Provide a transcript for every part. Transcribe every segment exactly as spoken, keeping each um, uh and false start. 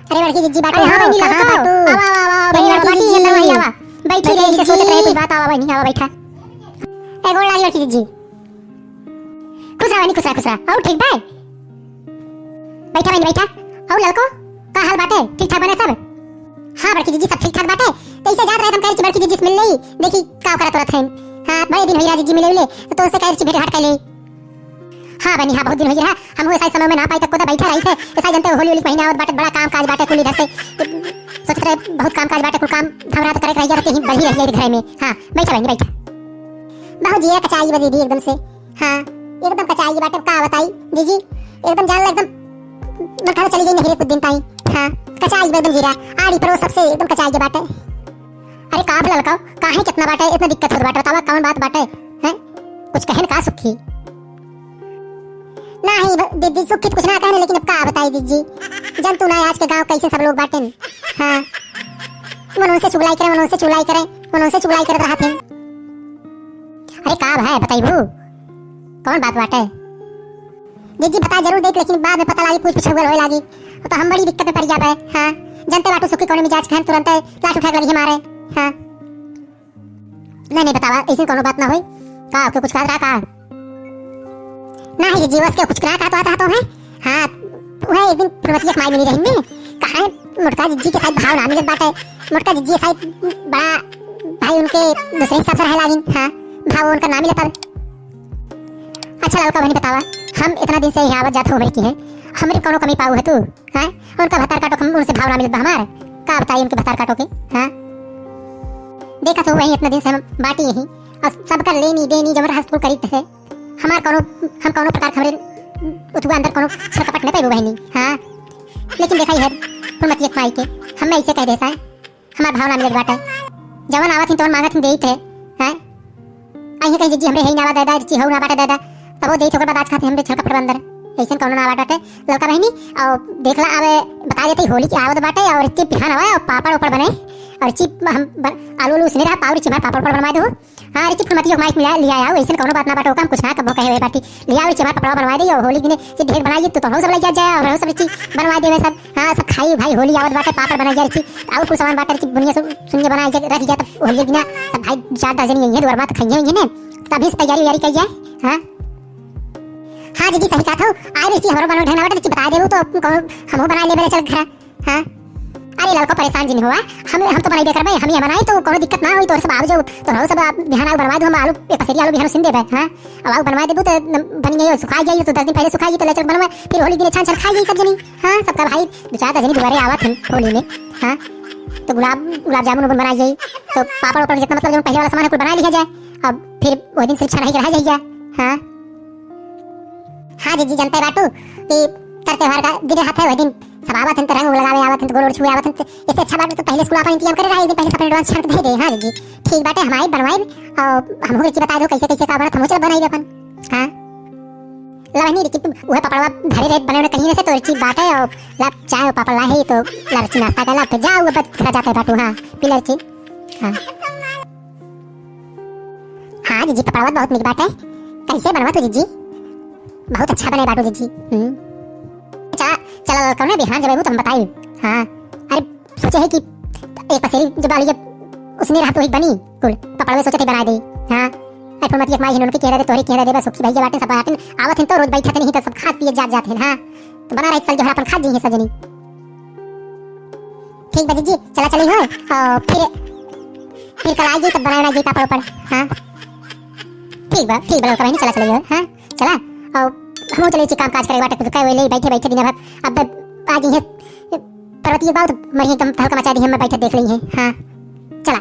अरे बड़की जिज्जी बाटे। अरे हाँ हो, बहिनी, कहाँ ललको? बाटू? आवा, आवा, आवा, बहिनी, बहिनी, बहिनी, बहिनी, बहिनी, आवा। बैठी बैठी रही, ऐसे सोचत रहे, बैठी। कुछ बात, आवा बहिनी, आवा, बैठा। ए, गोड़ लागी बड़की जिज्जी। खुश रहा बहिनी, खुश रहा, खुश रहा। और ठीक बा? बैठा बहिनी, बैठा। और ललको, का हाल बाटे? ठीक ठाक बने सब? हाँ बड़की जिज्जी, सब ठीक ठाक बाटे। तो ऐसे जात रहे, हम कहे कि बड़की जिज्जी से मिल लेई, देखी का करत उरत हैं। हाँ, बड़े दिन होई रहा जिज्जी मिले उले, तो तोसे कहे कि भेंट घाट कर लेई। हाँ बहिनी, हाँ, बहुत दिन हो गया। हम वो ऐसा समय में ना पाई, तब को तो बैठा रही थे। ऐसा जानते हो, होली, होली के महीना आवत बाटे, बड़ा काम काज बाटे, कुल इधर से सोचत रहे, बहुत काम काज बाटे, कुल काम हमरा तो करे के रह जाते ही बढ़ी रही है घर में। हाँ, बैठा बहिनी, बैठा। बहुत जिया कचाई बा दीदी एकदम से। हाँ, एकदम कचाई बाटे, का बताई दीदी, एकदम जान ला, एकदम मन करे चली जाई नहीं कुछ दिन ताई। हाँ, कचाई बा एकदम जीरा, आड़ी पड़ोस सबसे एकदम कचाई बाटे। अरे का भला ललकाओ, काहे कितना बाटे, इतना दिक्कत होत बाटे, बतावा कौन बात बाटे, हैं? कुछ कहन का सुखी? नाही ब-, दीदी, सुखी तो कुछ ना कहने, लेकिन अब का बताई दीदी, जन तू ना आज के गाँव कैसे सब लोग बाटेन। हाँ, मनों से चुगलाई करे, मनों से चुगलाई करे, मनों से चुगलाई करत रहत हैं। अरे का भाई बताइबू, कौन बात बाटे? दीदी बता जरूर देत, लेकिन बाद में पता लागी, पूछ पिछौगल होए लागी, तो हम बड़ी दिक्कत में पड़ जाबे। हाँ, जनते बाटू सुखी कौन मिजाज कहन, तुरंत लाठ उठा के लगी मारे। हाँ, नहीं, नहीं, बतावा, ऐसे कौनो बात ना होई। का, ओके कुछ कहत रहा का? नाही, जीवस के कुछ कहत रहा तो, रहा तो है। हाँ, वह एक दिन फुलमतिया के माई मिली रही ने। कहाँ मोटका जिज्जी के शायद भाव ना मिलत बाटे। मोटका जिज्जी शायद बड़ा भाई उनके दूसरे हिसाब से रहे लागिन। हाँ, भाव उनका ना मिलत अब। अच्छा ललका बहिनी बतावा, हम इतना दिन से यहाँ आवत जात हो हमरे की हैं, हमरे कौनो कमी पाऊ है तू? हाँ, उनका भतार काटो, हम उनसे भाव ना मिलत बा हमार। का बताई उनके भतार काटो के? हाँ, देखत हो वही इतना दिन से हम बाटी यही, और सबका लेनी देनी जमर हंस फूल करीत है। हमार कौनो, हम कौनो प्रकार के हमरे उतुआ अंदर कौनो छलकपट नहीं पैबू बहिनी। हाँ, लेकिन देखा ही है फुलमतिया के माई के, हमें ऐसे कह दे सा, हमार भाव ना मिलत बाटे। जवन आवत ही तवन मांगत ही देत है, हैं? अहीं कहीं जिज्जी हमरे है ही ना बा दादा, रिची हऊ ना बाटे दादा, तबो देत होकर बाद आज खाते हमरे छलकपट बा अंदर। ऐसन कौनो ना बाटे ललका बहिनी। और देख ला, अब बता देते ही होली के आवत बाटे और इतने बिहान आवा और पापड़ ऊपर बने और रिची हम बन-, आलू उलू उसने रहा, पाव रिची हमार पापड़ ऊपर बनवा दो। हाँ, रिची फुलमतिया के माई के मिला लिया आओ, ऐसन कौनो बात ना बाटे, ओका हम कुछ ना कबो कहे हुए बाटी। लिया रिची हमार पापड़ बनवा दे और होली दिने जे ढेर बनाई तो तोहरो सब ले जा जाए और सब रिची बनवा देवे सब। हाँ, सब खाई भाई, होली आवत बाटे, पापड़ बनाई जा रिची, और कुछ सामान बाटे रिची, बुनिया सुन, सुनिया बनाई जा, रख जा, तब होली दिना सब भाई चार दस जनी यही दुआर मात खाइए, यही ने, तभी से तैयारी वैयारी करी जाए। हाँ, हाँ दीदी, सही कहत हो, आए रिची हमरो बनवा ढंग ना बाटे, रिची बता देबू तो कौन हमहू बना लेबे, चल घर। हाँ, अरे ललको परेशान जिन हुआ, हम, हम तो बनाई बेकर भाई, हम ये बनाई तो कोनो दिक्कत ना होई, तो सब आव जाओ, तो हम सब आप बिहान आलू बनवा दो, हम आलू, एक पसेरी आलू बिहान सिन देबे। हाँ, अब आलू बनवा देबू तो न-, बन गई, सुखा जाई तो दस दिन पहले सुखा जाई तो ले चल बनवा, फिर होली दिन छान छान खा जाई सब जनी। हाँ, सबका भाई दो चार दस जनी दुबारे आवत हैं होली में। हाँ, तो गुलाब, गुलाब जामुन उबन बना जाई, तो पापड़ वापड़ जितना मतलब जो पहले वाला सामान है कुल बना लिया जाए, अब फिर वो दिन सिर्फ छनाई के रह जाइए। हाँ, हाँ जिज्जी, जनते बाटू कि तर त्योहार का दिन रहत है, वही दिन सब आवत हैं तो रंग लगावे आवत हैं तो गोड़ ओड़ छुए आवत हैं, तो इससे अच्छा बाटू तो पहले स्कूल अपन इंतजाम करे रहा, एक दिन पहले से अपन एडवांस छान के दे दे। हाँ जिज्जी, ठीक बाटे, हम आइब बनवाइब और हमहू रिची बता दो कैसे कैसे का बनत, हमहू चल बनाइब अपन। हाँ, लवनी रिची वह पपड़वा धरे रहे बने कहीं से, तो रिची बाटे और ला चाय और पापड़ ला है तो ला रिची नाश्ता कर ला, फिर जाओ अब घर जाते बाटू। हाँ, पी ला रिची। हाँ। हाँ जिज्जी, पपड़वा बहुत निक बाटे। कैसे बनवा तू जिज्जी? बहुत अच्छा बने बाटू जिज्जी। हम्म। चला, चला ललका, बिहान जब अबू तो हम बताई। हाँ। अरे सोचे है कि एक पसेरी जब आलू जब उसने रहा तो एक बनी कुल पपड़वे सोचे थे बना दे। हाँ। अरे फुलमतिया के माई हिन उनके कह रहे तोहरे कह रहे बस सुखी भैया बाटे सब बाटे आवत हैं तो रोज बैठत नहीं तो सब खात पिए जात जात हैं। हाँ। तो बना रही चल जो अपन खात जी सब जनी। ठीक बा जिज्जी, चला चली हो। और फिर, फिर कल आई जी तब बनाए ना जी पापड़ वापड़। हाँ। ठीक बा, ठीक बा ललका बहिनी, चला चली हो। हाँ, चला। और हम चले छी काम काज करे बाटे, कुछ कहे ले बैठे बैठे दिन भर। अब आज ये पर्वतीय बात मरी एकदम तहलका मचा दी, हम बैठे देख ली है। हाँ, चला।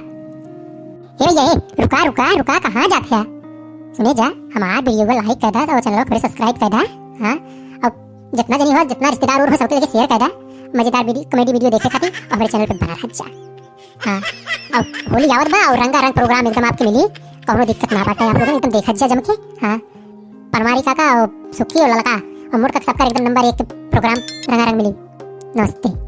हे भैया, हे, रुका, रुका, रुका, कहाँ जात है? सुने जा, हमार वीडियो को like कर दा और चैनल को सब्सक्राइब कर दा। हाँ, और जितना जनी हो, जितना रिश्तेदार और हो, सबके लिए शेयर कर दा। मजेदार वीडियो, कॉमेडी वीडियो देखे खातिर हमारे चैनल पे बना रह जा। हाँ, अब होली आवत बा और रंगा रंग प्रोग्राम एकदम आपके मिली, कौनो दिक्कत ना बाटे आप लोग एकदम देखत जा जम के। हाँ, पनवारी काका और सुखी और ललका और मोटका सबका एकदम नंबर एक प्रोग्राम रंगा रंग मिली। नमस्ते।